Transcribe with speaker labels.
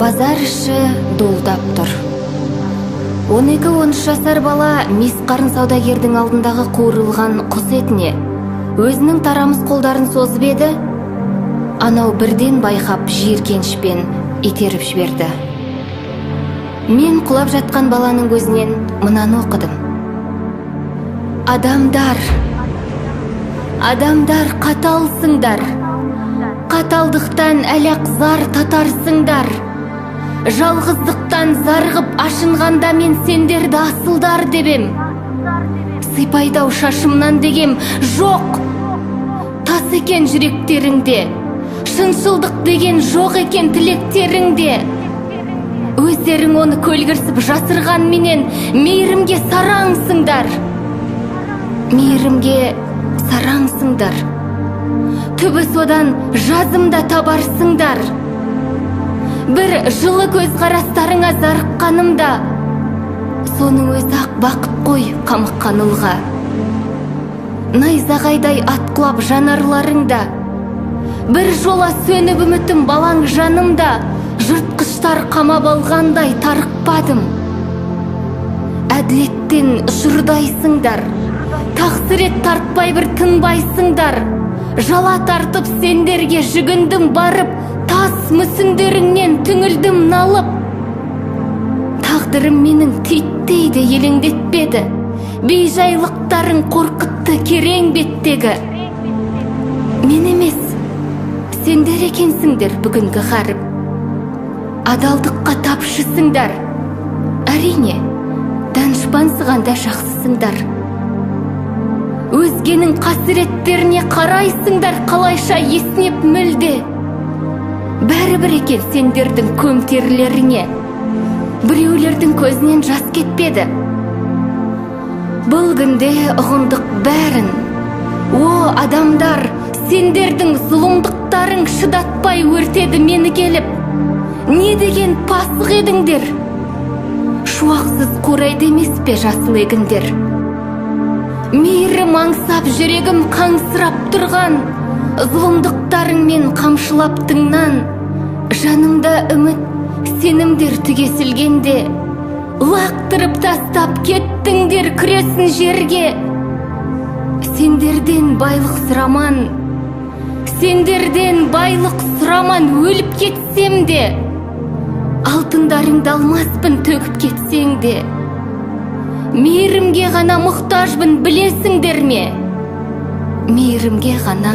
Speaker 1: Базар іші дуылдап тұр. 12-13 жасар бала мес қарын саудагердің алдындағы қуырылған құс етіне өзінің тарамыс қолдарын созып еді, анау бірден байқап, жиіркенішпен итеріп жіберді. Мен құлап жатқан баланың көзінен мынаны оқыдым: «Адамдар, адамдар, қаталсыңдар, қаталдықтан әлі-ақ зар татарсыңдар. Жалғыздықтан зарығып ашынғанда, мен сендерді асылдар деп ем, сипайды ау шашымнан дегем, жоқ, тас екен жүректеріңде, шыншылдық деген жоқ екен тілектеріңде. Өздерің оны көлгірсіп жасырғанменен, мейірімге сараңсыңдар, мейірімге сараңсыңдар. Түбі содан жазым да табарсыңдар. Бір жылы көзқарастарыңа зарыққанымда, соның өзі ақ бақыт қой қамыққан ұлға. Найзағайдай атқылап жанарларыңда, бір жола сөніп үмітім балаң жанымда, жыртқыштар қамап алғандай тарықпадым. Әділеттен жұрдайсыңдар, тақсырет тартпай бір тынбайсыңдар. Жала тартып сендерге жүгіндім барып, тас мүсіндеріңнен түңілдім налып. Тағдырым менің титтей де елеңдетпеді, бейжайлықтарың қорқытты керең беттегі. Мен емес, сендер екенсіңдер бүгінгі ғаріп. Адалдыққа тапшысыңдар, әрине, данышпансығанда жақсысыңдар. Өзгенің қасіреттеріне қарайсыңдар қалайша есінеп мүлде. Бәрібір екен сендердің көмтерілеріңе, біреулердің көзінен жас кетпеді. Бұл күнде ұғындық бәрін. О, адамдар, сендердің зұлымдықтарың шыдатпай өртеді мені келіп. Не деген пасық едіңдер! Шуақсыз қурайды емес пе жасыл егіндер? Мейірім аңсап, жүрегім қаңсырап тұрған, зұлымдықтарыңмен қамшылап тыңнан, жанымда үміт сенімдер түгесілгенде, лақтырып тастап кеттіңдер күресін жерге. Сендерден байлық сұраман, сендерден байлық сұраман өліп кетсем де, алтындарыңды алмаспын төгіп кетсең де. Мейірімге ғана мұқтажбын, білесіңдер ме? Мейірімге ғана